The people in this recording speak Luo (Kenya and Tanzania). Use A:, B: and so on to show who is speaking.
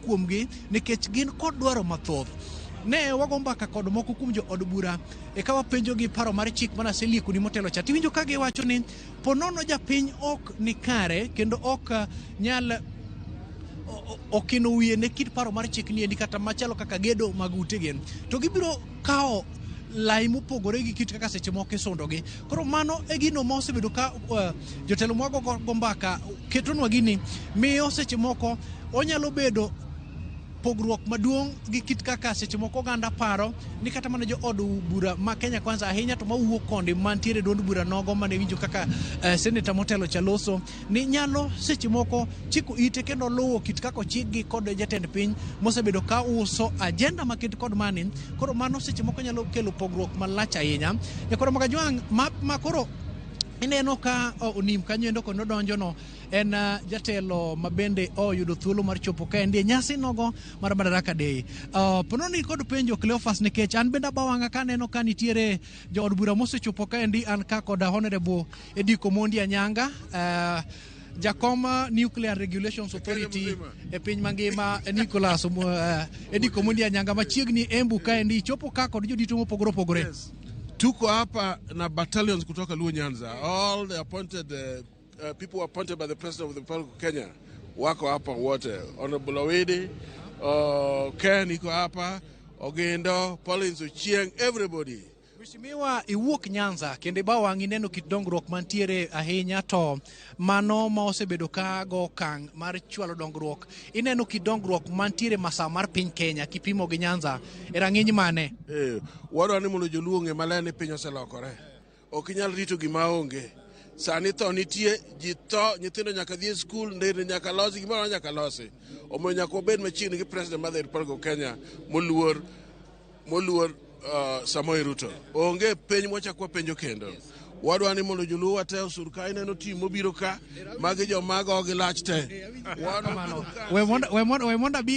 A: kuomgi nikech gin kod dwaro mathoth. Ne wago mbaka kod moko kuom jo od bura e ka wapenjogi paro mar chik mane aseliekoni motelo cha. Tiwinjo ka giwacho ni ponono japiny ok ni kare kendo ok nyal okino wiye ne kit paro mar chik niendi kata machalo kaka gedo mag utegi to gibiro kawo lai mopogore gi kit kaka seche moko isundogi. Koro mano e gino ma osebedo ka jotelo mwago go mbaka ketonwa gini miyo seche moko onyalo bedo pogruok maduong' gi kit kaka seche moko oganda paro ni kata mana jo od bura ma Kenya Kwanza ahinya to mawuok kondi mantiere duond bura nogo mane winjo kaka seneta motelo cha loso ni nyalo seche moko chiko ite kendo luwo kit kaka ochikgi kod jatend piny mosebedo ka uso agenda makit kod mani. Koro mano seche moko nyalo kelo pogruok malach ahinya. Nyakoro Magajwang' ma koro ineno ka onim kanyo endo kendo donjono en jatelo ma bende oyudo thuolo mar chopo kaendi e nyasi nogo mar Madaraka Day. Ponono ni kod penjo Cleophas nikech an bende abawanga kaneno ka nitiere jood bura mosechopo kaendi an ka kod Honorable Eddie Komondi Anyanga jakom Nuclear Regulations Authority e piny mangima Nicholas Eddie Komondi Anyanga machiegni Embu kaendi chopo ka kod jodito mopogore opogore.
B: Yes. Tuko hapa na battalions kutoka Luo Nyanza. All the appointed people appointed by the President of the Republic of Kenya wako hapa wote. Honorable Owidi, Ken iko hapa, Ogindo, Paulins Ochieng, everybody.
A: Mheshimiwa, iwuok Nyanza kendo ibawo wang'i ineno kit dongruok mantiere ahinya to mano ma osebedo ka go okang' mar chwalo dongruok. Ineno kit dongruok mantiere masawa mar piny Kenya kipimo gi Nyanza e rang'iny mane?
B: Wadwa ni mondo joluo ong'e maler ni piny oselokore. Ok inyal rito gima onge. Sani tho nitie, ji tho, nyithindo nyaka dhi e skul, nderni nyaka losi, gimoro amora nyaka losi. Omiyo nyaka wabed machiegni gi President mar the Republic of Kenya moluor Samoei Ruto. Onge penj mwachak wapenjo kendo. Wadwa ni mondo joluo wate osur ka ineno team mobiro ka, magi joma go gi lach te.
A: We mondo abil.